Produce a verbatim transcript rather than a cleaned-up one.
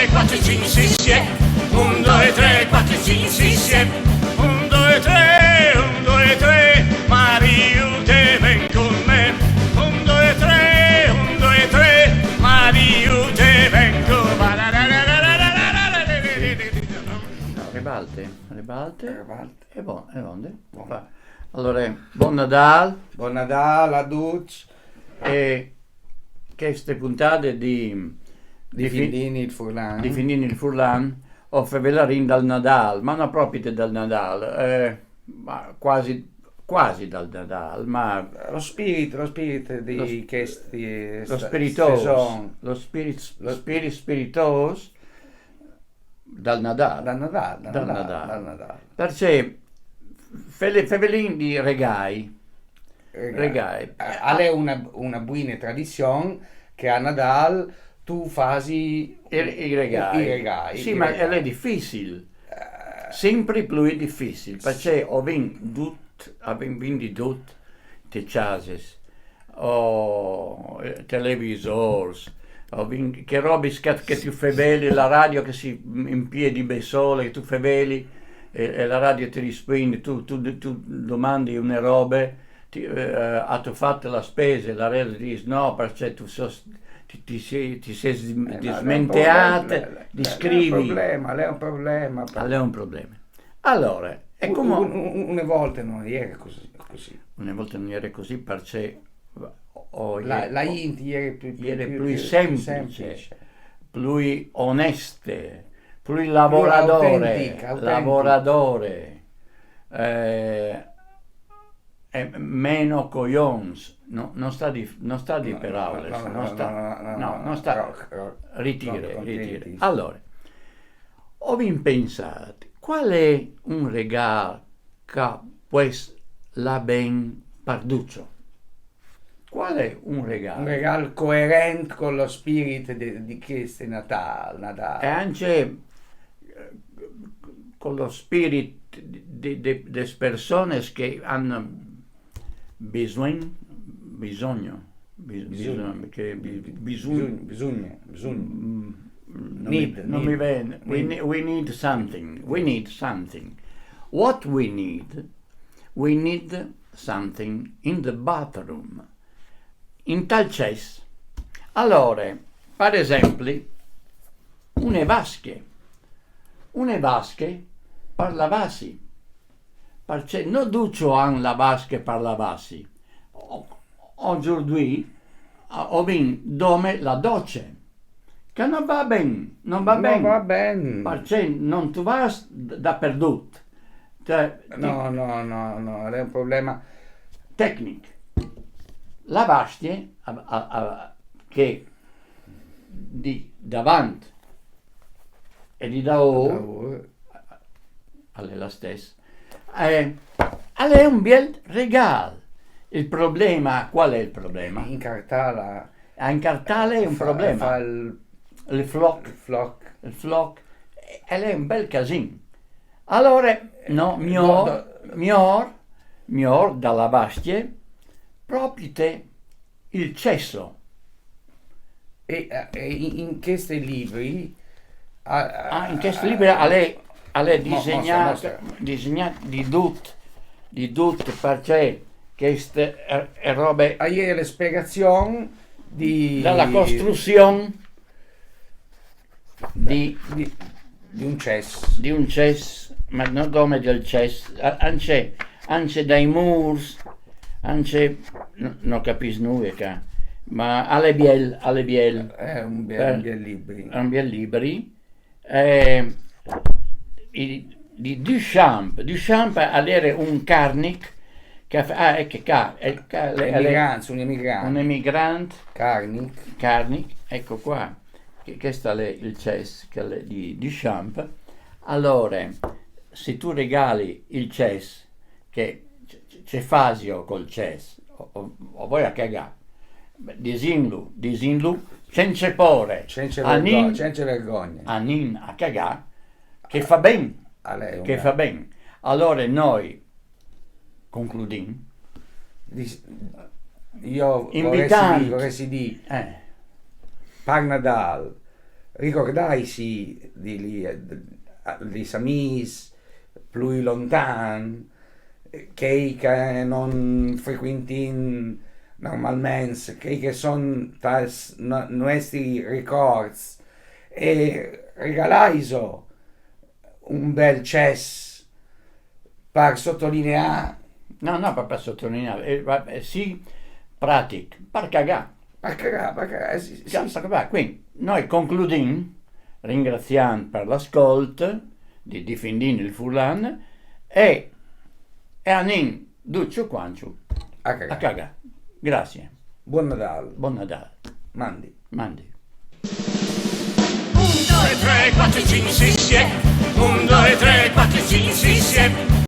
Quattro, cinque, sei, sette. Un, due, tre, quattro, cinque, sei, sette. Un, due, tre, un, due, tre. Mariù, te ven con me. Un, due, tre, un, due, tre. Mariù, te ven con me. Ribalte, ribalte. Ribalte. E bon, e onde? Bon. Allora, bon Nadal. Bon Nadal a tutti. E queste puntate di, di Findini il Furlan. Di Findini il Furlan, o fevelarìn dal Nadal, ma non proprio dal Nadal, eh, ma quasi, quasi dal Nadal, ma... Lo spirito, lo spirito di lo, questi... Lo spiritoso, lo spirit, lo spirit spiritoso dal Nadal. Dal Nadal, dal, dal Nadal, Nadal. Dal Nadal. Perché fevelin di regai. Regai. Regai. È una, una buona tradizione che a Nadal tu fasi i, i regai. I regai. Sì, i ma regai. È difficile. Uh, sempre più difficile, perché ho vinto, ho vinto tutte le case. O eh, televisori, o che robe che, che tu feveli, la radio che si in piedi bessole, che tu feveli e, e la radio ti risponde, tu, tu, tu domandi una roba, ti, eh, hai fatto la spesa, la radio dice no perché tu so, ti, ti sei, ti sei eh, dismenteato di scrivere. È un problema, è un problema. È un problema. Allora, è come... Una volta non era così. Una volta non era così perché o la, la int ieri più, più, più, più semplice, semplice, più oneste, più lavoratore, più autentica, autentica. Lavoratore, eh, meno coglions, no, non sta di, non sta di no, parole, no, no, non sta, no, no, non sta, rock, rock, ritire, rock, ritire. Allora, ho ben pensato, qual è un regalo che può la ben parduccio? Qual è un regalo? Un regalo coerente con lo spirito di, di questo Natale, Natale. E anche eh, con lo spirito delle persone che hanno bisogno, bisogno, bisogno, bisogno, bisogno, bisogno, bisogno. Need, non mi viene. We, we need something. We need something. What we need? We need something in the bathroom. In tal cess. Allora, per esempio, una vasche. Una vasche per lavarsi. Perché non tutti hanno la vasche per lavarsi. Oggi ho ben dome la doccia. Che non va ben, non va ben. Non va ben. Perché non tu vas dappertutto. Cioè, no, no, no, no, è un problema tecnico. La vasche a, a, a, che di davanti e di da ora è la stessa. Eh, è un bel regalo. Il problema, qual è il problema? Incartarla. A incartarla è un fa, problema. Fa il, il floc. Il floc. Il floc. E è un bel casino. Allora, no, miglior, miglior, miglior dalla vasche, proprio te il cesso. E, e in, in questi libri... Ah, in questi libri alle, alle disegnate, disegnate di tutto, di tutto, perché queste robe... Hai le spiegazioni di... Dalla costruzione di, di, di un cess. Di un cess, ma non come del cess, anche, anche dai muri, anche, no, non capisco nulla qua, ma alle biel, alle biel. È un biel, eh, un biel libri. Un biel libri. Eh, di, di Duchamp, Duchamp era un carnic che fa, ah, ecco qua, è, emigrante, un emigrante. Un emigrante. Carnic. Carnic, ecco qua. Che, questo è il cess di Duchamp. Allora, se tu regali il cess, che c'è fasio col cess, o, o, o voi a cagare, disinlu, disinlu, senza pore, senza, vergogna, senza vergogna. Anin a cagare, che fa ben, che fa ben. Allora noi concludin. Io invitando, vorrei dire, eh. Par Nadal, Ricordaisi di li, di s'amis plui lontan, chei che non frequintin normalments, chei che son tals no-, nuestri ricords, e regalaiso un bel cess par sotolinear. No, no, per, per sottolineare, eh, va- eh, sì, pratic, per cagar. Per cagar, per cagar, eh, sì, sì, Cioè, sì. Per cagar. Quindi noi concludin ringraziant per l'ascolt di Difindin il Furlan e, e anin duccio quancio A a cagar. Cagar. Grazie. Buon Nadal. Buon Natale. Mandi. Mandi. Un, due, tre, quattro, cinque, sei, siete. Un, due, tre, quattro, cinque, sei, siete.